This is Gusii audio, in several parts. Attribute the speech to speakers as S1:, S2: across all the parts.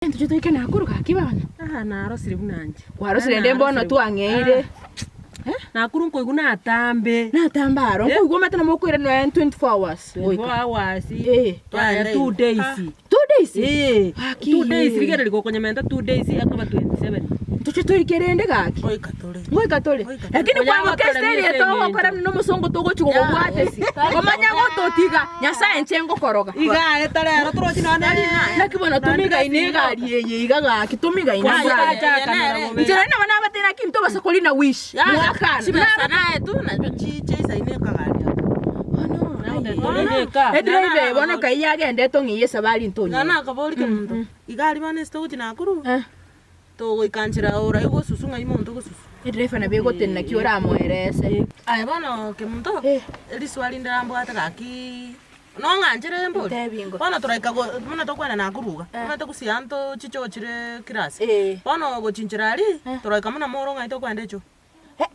S1: Intoche toike Nakuru gaki bono.
S2: Ah, narosire buna inche.
S1: Kwarosire rende mbono twang'eire.
S2: Nakuru nkoigwa natambe.
S1: Natambe aro, nkoigwa omanyete nabo okoira nonya 24 hours.
S2: 24 hours.
S1: Eh.
S2: Yaya 2 days.
S1: 2 days?
S2: Eh.
S1: Gaki
S2: 2 days
S1: eh.
S2: rigereria gokonyamenta 2 days ekoba 27.
S1: Ntoche toike rende gaki.
S3: Goika tore.
S1: Ngoika tore. Lakini
S2: Onya
S1: kwaboka
S2: gotoremia
S1: eseri
S2: ase
S1: etogokora
S2: eng'encho.
S1: buna omosongo togochi gokobwatesi. Omanya gototiga, Nyasaye inche ngokoroga.
S2: Iga rero torochi nonye
S1: Naki bono tomigaine egari eye iga gaki, tomigaine
S2: Kwamboka
S1: egari.
S2: achakanera bobe.
S1: Inche nari nabo nabatebia naki ntobasa korina wish. Mwakana.
S3: Chibesa naye tu nacho chiche isaine ekagari aka.
S2: Torina
S1: Edriver eye bono kai yagendete ong'eiye esabari ntonyore.
S3: Nana akabori kemonto, igari bono ase togochi Nakuru,
S1: Eh.
S3: Togoika nchera ora igosusu ng'ai monto ogosusu.
S1: Edriver nabo egotenena ki oramoerese.
S3: Aye bono kemunto,
S1: Eh.
S3: eriswali ndirambwate gaki nong'anchere mbori?
S1: Ntebi ingo.
S3: Bono toraika go buna tokwenda Nakuru iga,
S1: Eh.
S3: omanyete gusii nto chichochire class.
S1: Eh.
S3: Bono gochinchera aria,
S1: Eh.
S3: toraika buna more ng'ai tokoenda echoo.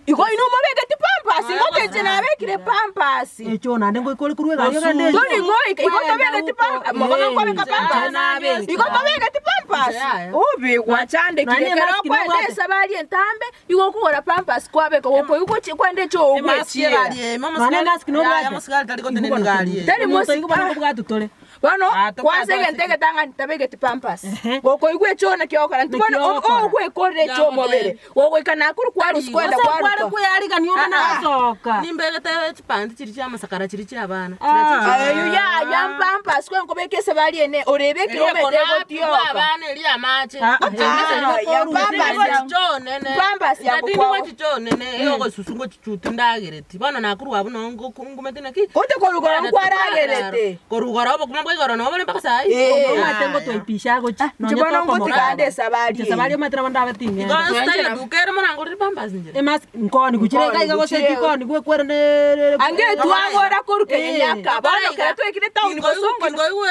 S1: Igo inwe mobegeti pampers, ngote inche nabekire pampers.
S2: Echo naende ngoika ore korwa egari ogende echo.
S1: Tori goika, igo tobegeti pampers, mogono nkobeka pampers.
S2: nabeka.
S1: Igo tobegeti pampers. Obe gwachandekire
S2: Naende
S1: ekero
S2: emask
S1: okoenda
S2: nobwate.
S1: esabari entambe, igo okogora pampers kwabeka, gokoigwa gochia kwenda echo ogwechiera.
S2: Nonya emask nobwate.
S3: Omosigari tari gotenena egari eye.
S1: Tari
S2: Omonto igo bono
S1: mosi-
S2: nkobwatwa tore.
S1: Bono
S3: Ah, tobwate
S1: kwansa
S3: ase
S1: egento egetang'ani tabegeti pampers.
S2: Ehe.
S1: Gokoigwa echoo naki ogokora nti
S2: Naki
S1: bono
S2: ogokora.
S1: ogwekorera echoo omobere. Gogoika Nakuru kwarusia kwenda
S2: Gose kware
S1: kwaruta.
S2: kweyarigania omana
S3: Ah, ah.
S2: gosoka.
S3: Nimbegete chipanti chiria chia amasakara chiria chia abana.
S2: Ah.
S1: Ayio yaya mpampers kwe nkobeka esabari ene orebekire omanyete egotioka.
S3: abana eria amache.
S2: Ah, ah,
S1: Ah, ya pampers ya- Pampers ya gokwago.
S3: chichonene eyogosusu ngochichuti ndagereti bono nakorwa abwo noo ngumete naki
S1: Gote korwa igoro nkwaragerete.
S3: Korwa igoro obokima bwa igoro nabo bore mpaka saa hii.
S1: Eh.
S2: Omanyete ngotwaipisha agochia.
S1: Inche bono ngotiga ande esabari
S2: Inche
S1: eye.
S2: esabari omanyete nabo ndabe
S3: Igo
S2: ting'enda.
S3: style eduka ere morangorere pampers inchera.
S2: Emask nkoni guchire iga iga gose
S1: Guchire.
S2: chikoni gwekwere ne
S1: Ange twagora korwa
S2: Eh.
S1: Kenyatta bono kero twekire town bosongo na-
S3: Kinkoigwa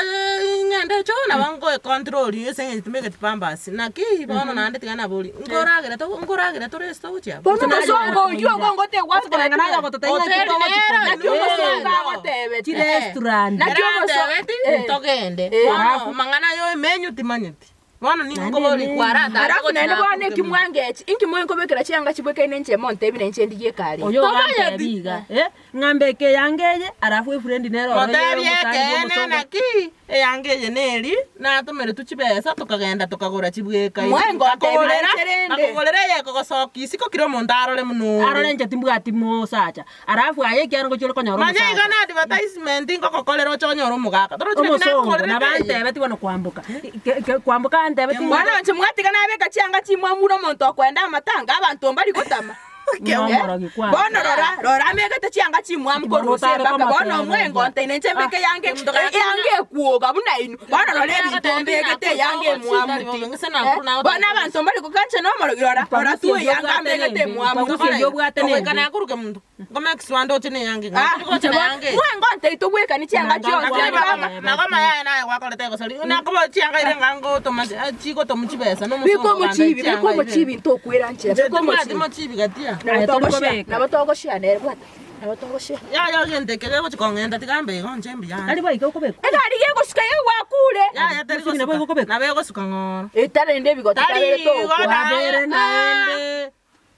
S3: ng'ende echoo nabo nkoecontrol ase eng'encho timegeti pampers naki bono naende tiga nabori nkoragera to nkoragera tore ase togochia abwo.
S1: Bono omosongo oyio ogo ngote
S2: Koreng'ana
S1: gwatebeti
S2: agagototebia ng'a
S3: Hoteli
S2: togochi
S3: nero,
S2: koria.
S1: naki omosongo agotebete
S2: Chirestaurant.
S1: Naki omoso-
S3: Erantebeti
S1: Eh.
S3: togende
S1: Eh.
S3: bono mang'ana ayo emenyu timanyeti bono nigo
S2: Naende
S3: nkobori
S2: emenyu.
S3: kwaratare
S1: Alafu
S3: gochi
S1: naende bono
S3: Nakuru
S1: eki mwangechi inki monkobekera chianga chibwekaine inche montebi na inche ndigie ekari
S2: Oyo
S3: Tomanyeti.
S2: ogantebi iga eh, ng'a mbeke eyanga eye alafu efriend nere oro
S3: Motebie
S2: yere omosani bwa
S3: ekeene
S2: omosongo.
S3: naki eyanga eye neri natomeretwe chibesa tokagenda tokagora chibwekaine
S1: Mwengo otebia
S3: Nkakogorera
S1: inche rende.
S3: nkakogorera eyekogosokia isiko kera omonto arore buna ore.
S2: Arore inche timbwati mosacha alafu aye ekiagera ngochia ore konyora
S3: Manya iga
S2: omosacha.
S3: na advertisement ngogokorera oche onyore omogaka torochi naki
S2: Omosongo
S3: nakokorerete
S2: nabo
S3: eye.
S2: antebeti bono kwamboka ke- ke- kwamboka antebeti ng'a
S1: Bono inche mwatiga nabeka chianga chimwamu buna omonto okoenda amatanga abanto mbari gotama.
S2: Nomorogi kwanza.
S1: Bono rora, rora amegete chianga chimwamu
S2: Bono
S1: korwa ase
S2: otare
S1: embaka, bono
S2: komotebia.
S1: omwengo nteine inche mbeke eyange eyange ekwoga buna inwe, bono rora ebinto mbegete eyange emwamu ti. Eh, Bono abanto mbari gokancha nomorogi, rora, rora tu eyanga mbegete emwamu ti.
S2: Ebagusi obwate
S3: Ogoika
S2: nembe.
S3: nakoruke monto ngome ekiswanda oche neyange
S1: Ah,
S3: ng'a oche neyange
S1: mwengo ntei tobwekani chianga chionsi
S3: Lakini
S1: baba.
S3: baba, nago mayai naye gwakorete egosori nakoba chianga ire ng'a ngotoma chigotomu chibesa
S1: Beka
S3: nomosongo oganda
S1: omochibi, beka
S3: chianga ire.
S1: omochibi ntokwera nchera,
S3: Inche
S1: beka
S3: timbwati
S1: omochibi.
S3: mochibi gatia.
S1: Nabo
S2: Aye, tori
S1: togoshia,
S2: kobeka.
S1: nabo togoshia nere bwata, nabo togoshia.
S3: Yaya gento eke gegochi kong'enta tiga mbe igo inche mbuya ande.
S2: Tari boigo okobekwa.
S1: Egari gegosuka iga gwakure.
S3: Yaya teri
S2: Omochibi nabo igo
S3: gosuka,
S2: okobekwa.
S3: nabo egosuka ng'oro.
S1: Etarende ebigoto
S3: Tari
S1: kabere
S3: igo
S1: tokwa.
S2: Kabere naende.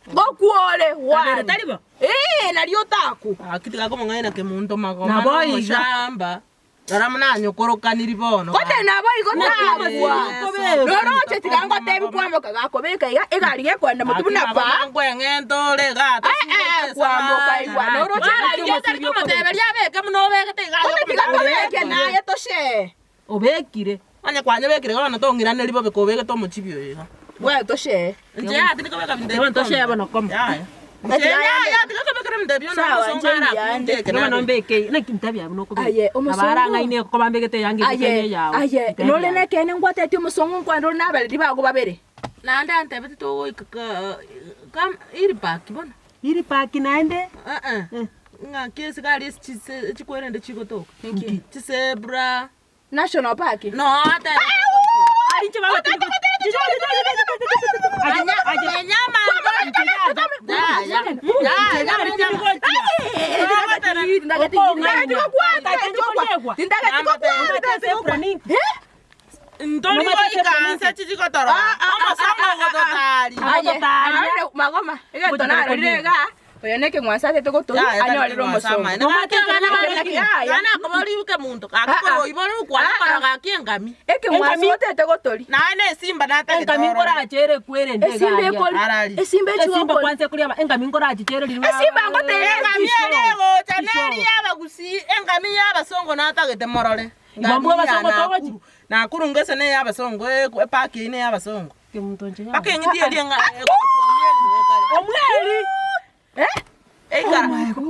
S1: Ngokwore
S2: Kabere
S1: one.
S2: tari bo?
S1: Ee, nario otakwa.
S3: Gaki tiga komong'aina kemonto magoma
S2: Nabo iga.
S3: nomoshamba. Rora buna anyokorokaniri bono.
S1: Gote nabo igo
S2: Naki
S1: tagwa.
S2: omosingi okobekwa.
S1: Noroche tiga ngotebi kwamboka gakobeka iga egari gekoenda motwe buna pa.
S3: Nkweng'enta ore iga
S1: Eh, eh, kwamboka igwa. Noroche egari
S3: Bono tari komoteberia abeke buna obegete iga
S1: Gote tiga
S3: aye
S1: tobeke naye toshee.
S2: Obekire.
S3: Onye kwanyebekire bono tong'iraneri bobe kobegete omochibi oyo iga.
S1: Bwaye toshee.
S3: Inche yaya tindi kobeka binto
S2: Bono toshee bono komo.
S3: Yaya. Inche yaya tiga kobekera ebinto ebio
S1: Sawa,
S3: nomosongo
S1: inche
S3: ara
S1: mbuya
S3: akundeke
S2: Bono
S3: nabe.
S2: mbeke eye. Naki ntabi abwo nokobeka.
S1: Aye, omosongo.
S2: Nabo arang'aine koba mbegete eyange
S1: Aye,
S2: eye yao.
S1: aye,
S2: Ntebi
S1: nore
S2: aye.
S1: nekeene ngwatetie omosongo nkwane ore nabareri bago babere.
S3: Naende antebeti togoika ka kam iri park bono.
S2: Iri park naende.
S3: Eh eh. Ng'aki esigari ase chise chikwerende chigotoka. Chisebra.
S1: National Park.
S3: No atebete
S2: Ari inche baba tindi
S3: Ntori goika nse chichigotorora, omosongo ogototaaria.
S1: Aye,
S2: Agototaaria.
S1: narorire magoma, egento
S2: Gochia
S1: narorire
S2: koria.
S1: iga, oyo na ekeng'wanso atete gotoria,
S3: Yaya, tari
S1: anyorire
S3: keng'wanso
S1: omosongo.
S3: amaene.
S1: Omanyete
S3: Gaki abana
S1: ekero
S3: bare
S1: naki-
S3: ki?
S1: yaya.
S3: Gana akobori kemunto, gaki
S1: Ah, ah.
S3: korwa oibore okwana
S1: Ah, ah.
S3: korora gaki engami.
S1: Ekeng'wanso
S2: Engami.
S1: otete gotoria.
S3: Naye na esimba natagete
S2: Engami
S3: orore.
S2: nkorachere ekwerende
S1: Esimba
S2: iga aria.
S1: ekori,
S3: Arari.
S1: esimba
S2: Esimba
S1: echigokori.
S2: kwanza ekoria aba engami nkorachichere riria
S1: Esimba ngotebi
S3: Engami eria egocha neri y'abagusii, engami y'abasongo natagete morore.
S2: Igo mbwe
S3: Engami ya
S2: abasongo togochi?
S3: Nakuru. Nakuru ngese ne y'abasongo, epaki eyio ne y'abasongo.
S2: Kemunto inche
S3: Mpaka
S2: yaya.
S3: eng'iti eria eng'a ekokuomia eri ekare.
S2: Omweri!
S3: Eikara.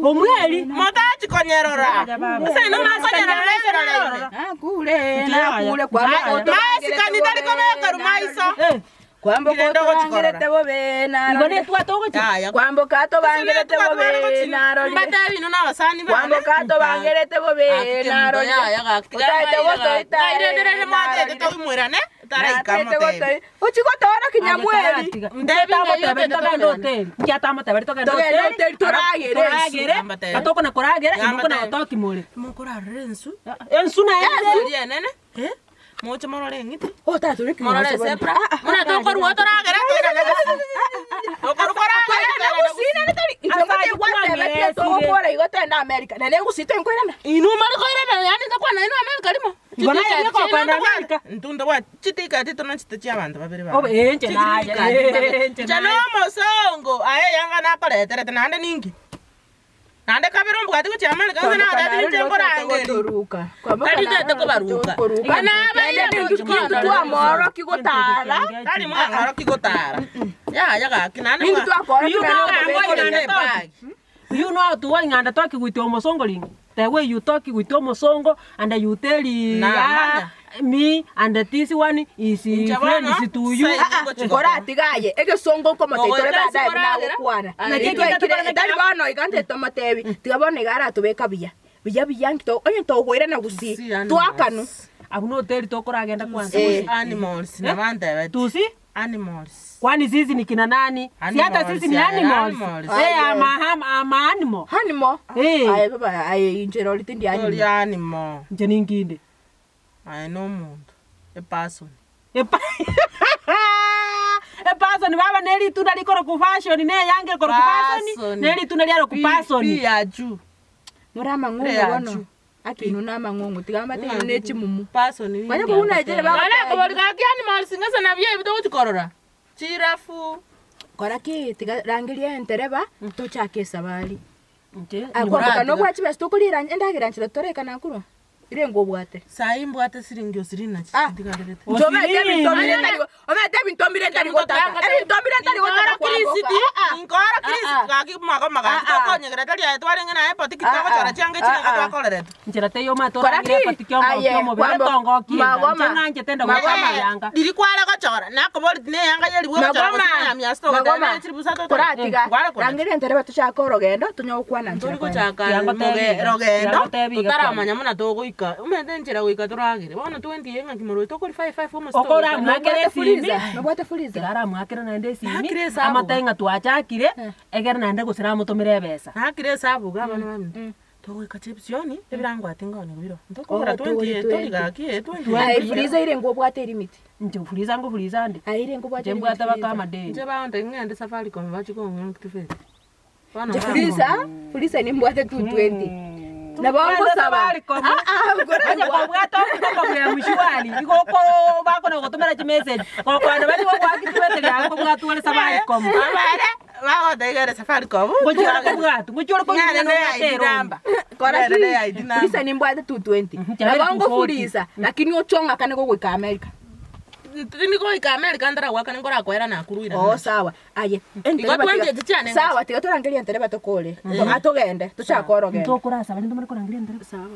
S2: Omweri!
S3: Motachi konyerora. Ase inwe mokonyerora ekerore ime.
S1: Nakure, nakure, kwamboka
S3: Masikani tari kobekerwa maiso.
S2: Eh,
S1: Kwamboka
S3: Ngirende ogochi korora.
S1: otobangerete bobe
S2: igo
S1: narorire.
S2: netwa togochi.
S3: Yaya.
S1: Kwamboka atobangerete bobe narorire.
S3: Mbatebi inwe na abasani bane.
S1: Kwamboka atobangerete bobe narorire. Otaete gotoita
S3: Ngairenderere mwatete toimwerane taraika
S1: Natete
S3: motebi.
S1: gotoi. Ochi gotoora kinyamweri.
S2: Nkiatamoteberi togende hoteli. Nkiatamoteberi togende
S1: Togende
S2: hoteli.
S1: hoteli toragere ensu.
S2: Toragere.
S3: Yambatebe.
S2: Batokona koragera, inwe
S3: Yambatebe.
S2: kona gotoki more.
S3: Mokorarora ensu.
S2: Ensu naende.
S3: Ensu eria enene. Eh? Moche morore eng'iti.
S1: Otatore
S3: Morore
S1: kinyamweri.
S3: esepra. Buna tokorwa toragere toirane gusii. Tokorwa koragera toirane gusii.
S1: Togokora igo togende America. Nere gusii tenkoirana.
S3: Inwe mori koirana yaani ntokwana inwe America rimo.
S2: Igo naye nigo okoenda America.
S3: Intwe ntobwati chitiketi tonachete chia abanto babere baba.
S2: Obe eh, inche naye,
S3: Chigreen card
S2: eh,
S3: babere.
S2: inche
S3: Inche
S2: naye.
S3: nomosongo aye yanga nakoreterete naende ninki? Naende kabere ombwati gochia America gose nagotebi ninche nkorangeria. Tari toete kobaruka. Bana abaire gochia
S1: Nintu twamoroki gotara.
S3: Tari mwang'oroki gotara. Yaya gaki naende
S1: Nintu
S3: mwa-
S1: twakoroki
S2: You know,
S1: naende
S2: I'm going
S1: okobeka
S2: to
S3: ebag.
S2: You know how to wine and talk with your mosongo ring. The way you talk with your mosongo and you tell
S3: Na, manya.
S2: me and this one is
S3: Inche
S2: friend
S3: bono,
S2: is to you.
S3: sai-
S1: Ah, ah, koratiga aye egesongo nkomotebi tore
S3: Ogoeta
S1: baadaye buna
S3: ase
S1: agokwana
S3: koragera.
S1: Naki twaikire tari bono iga nte tomotebi tiga bono iga aratobeka buya buya buya nki to onye togoirana gusii
S3: Gusii animals.
S1: twakanu
S2: Abuna hoteli tokoragenda kwanza.
S1: Eh.
S3: Animals nabantebeti.
S2: Tusi?
S3: Animals.
S2: Kwani sisi ni kina nani? Si hata
S3: Animals,
S2: sisi ni
S3: eh,
S2: animals.
S3: animals.
S2: Eh, ama ama animal.
S1: hanimo
S2: Eh.
S1: aye baba aye inche rori tindi
S3: Tori
S1: animo
S3: animal.
S2: Inche ninkinde.
S3: Aye nomonto. Eperson.
S2: Epa Eperson baba ne ritunda rikoro ku fashion ne yange koro ku fashion
S3: Person.
S2: ne ritunda riaro ku person.
S3: P ya juu.
S1: Nore amang'ong'o
S3: Ere
S1: bono
S3: yachu.
S1: akinu na amang'ong'o tiga mbate inu ne chimumu
S3: Person.
S1: Kwanya kobuna echere
S3: Bana kobori gaki animals ng'ese nabio ebi togochi korora. Chirafu.
S1: Kora ki tiga rangeria entereba tochake esabari.
S2: Inche
S1: Kwamboka nobwate chibesa tokorira endagera nchera toreka Nakuru irenge obwate.
S3: Sahi mbwate siringi osirini nachi
S1: Ah.
S3: ntigarerete.
S1: Omanyete ebinto mbire ntari omanyete ebinto mbire ntari gotaka ebinto mbire ntari gotaka kwamboka.
S3: Nkora kirisi gaki magoma gaki
S1: Ah, ah.
S3: tokonyegera tari aye twarenge naye poti
S1: Ah, ah.
S3: kitogochora chianga chianga
S1: Ah, ah.
S3: twakorerete.
S2: Nchera teiyo omanyete
S1: Kora
S2: oragere
S1: ki?
S2: epati kiongo
S1: Aye,
S2: kiomobere
S1: kwambo-
S2: etongo kienda.
S1: Magoma.
S2: Inche ng'anchete enda
S1: Magoma.
S2: gochora yanga.
S3: Riri kware gochora nakobori ne yanga yeribwe gochora
S1: Magoma.
S3: gose ya miasto
S1: Magoma. Koratiga rangeria entereba tochake orogendo tonye gokwana
S3: Tori
S1: nchera kwenda.
S3: gochaka
S2: Tiango tebiga.
S3: rogendo
S2: Tiango tebiga
S3: totaramanya muna togoika omanyete enchera goika toragere bono twentie ng'aki morwe tokori 55 omosi
S2: Okora
S3: togoika.
S2: mwakere
S1: Nobwate
S2: esimi.
S1: fuliza? Nobwate fuliza?
S2: Tiga aramwakere naende esimi
S3: Nakire esabu.
S2: amate ng'a twachakire egere naende gose namotomere ebesa.
S3: Nakire esabu iga abana baminto togoika chepsioni ebirangwati ngoni biro ntokogora
S1: Oh,
S3: 28
S1: togori
S3: tori gaki eh, 28
S1: Aye fuliza irenge obwate elimit.
S2: Inche fuliza ngofuliza nde.
S1: Aye irenge obwate
S2: Inche
S1: elimit
S2: mbwate baka
S1: fuliza.
S2: amadeni.
S3: Inche baonte ng'ende Safaricom bache kong'ira activate. Bono
S1: Inche fuliza fuliza nimbwate 220. Nabo ngosaba.
S2: Safaricom.
S1: Ah ah
S2: Onye kobwata omotoka bwa mshwari igo okoro bakona gotomera chimessage gokwana bari gogoactivate riago kobwatwa ore Safaricom.
S3: Abare bagoteigere Safaricom.
S2: Ngochi ore kobwatwa ngochi ore
S3: Ng'are
S2: konyora
S3: ne ID
S2: nobwate
S3: number.
S1: Kora
S3: Ng'are ne ID number.
S1: fuliza nimbwate 220.
S2: Mhm, chabere
S1: Nabo
S2: 240.
S1: ngofuliza lakini ochong'akane gogoika America.
S3: Tindi goika America ntaragwakana nkorakoera Nakuru irane.
S1: Oh sawa. Aye.
S3: Igo 28 chiane
S1: Sawa tiga torangeria entereba tokore. Atogende tochake orogendo.
S2: Ntokorasaba rende omanye korangeria entereba.
S1: Sawa.